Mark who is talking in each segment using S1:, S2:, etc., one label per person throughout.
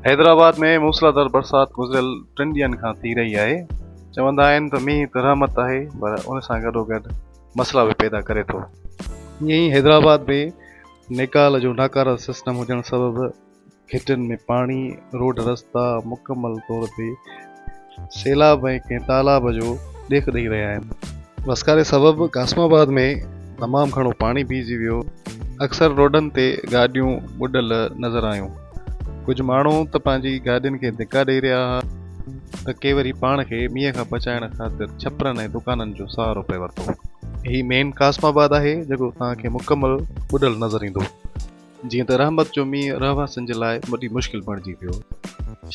S1: حيدرآباد ۾ موسلاڌار برسات گذريل ٽن ڏينهن کان ٿي رهي آهي. چوندا آهن ته مينهن ته رحمت آهي پر ان سان گڏوگڏ مسئلا به پيدا ڪري ٿو. ائين ئي حيدرآباد ۾ نيڪال جو ناڪاره سسٽم هجڻ سبب گهٽين ۾ پاڻي، روڊ رستا مڪمل طور تي سيلاب ۽ ڪنهن تالاب جو ڏيک ڏئي رهيا آهن. وسڪاري سبب قاسم آباد ۾ تمام گهڻو پاڻي بيهجي ويو. اڪثر روڊن تي گاڏيون ٻڏل نظر آيون. ڪجهه ماڻهو ته پنهنجي گاڏين کي ڌڪا ڏئي رهيا ها ته ڪي وري پاڻ کي مينهن کان بچائڻ خاطر ڇپرن ۽ دڪانن جو سهارو پئي ورتو. هي مين قاسم آباد آهي جيڪو توهان کي مڪمل ٻڏل نظر ايندو. جيئن ته رحمت جو مينهن رهواسين جي لاء وڏي مشڪل بڻجي ويو.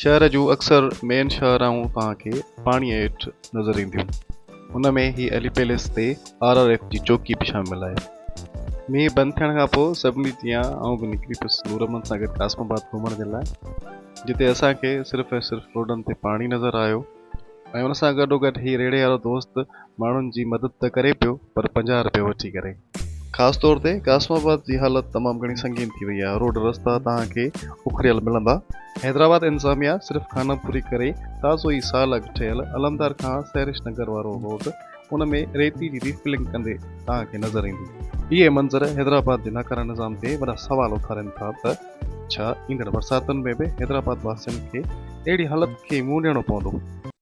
S1: شهر جون اڪثر مين شاهراهون توهان کي پاڻيء هيٺ نظر اينديون. ان ۾ هي علي پيلس تي آر آر ايف جي چوڪي به شامل آهي. مينهن بند ٿيڻ کان پوء سڀني جيان آئون به نڪري پيس نور احمد سان گڏ قاسم آباد گهمڻ جي لاء جتي اسان کي صرف ۽ صرف روڊن تي پاڻي نظر آيو. ۽ ان سان گڏوگڏ هي ريڙهي وارو دوست ماڻهن جي مدد ته ڪري پيو پر 50 رپيا وٺي ڪري. خاص طور تي قاسم آباد جي حالت تمام گهڻي سنگين ٿي وئي آهي روڊ رستا توهان کي اکڙيل ملندا. حيدرآباد انتظاميا صرف خانه پوري ڪري تازو ئي سال اڳ ٺهيل علمدار کان سحرش نگر وارو روڊ ان ۾ ريتي جي ريفلنگ ڪندي توهان کي نظر ايندي. اهي منظر حيدرآباد جي ناڪاره نظام تي وڏا سوال اٿارين ٿا ته ڇا ايندڙ برساتن ۾ به حيدرآباد واسين کي اهڙي حالت کي منهن ڏيڻو پوندو؟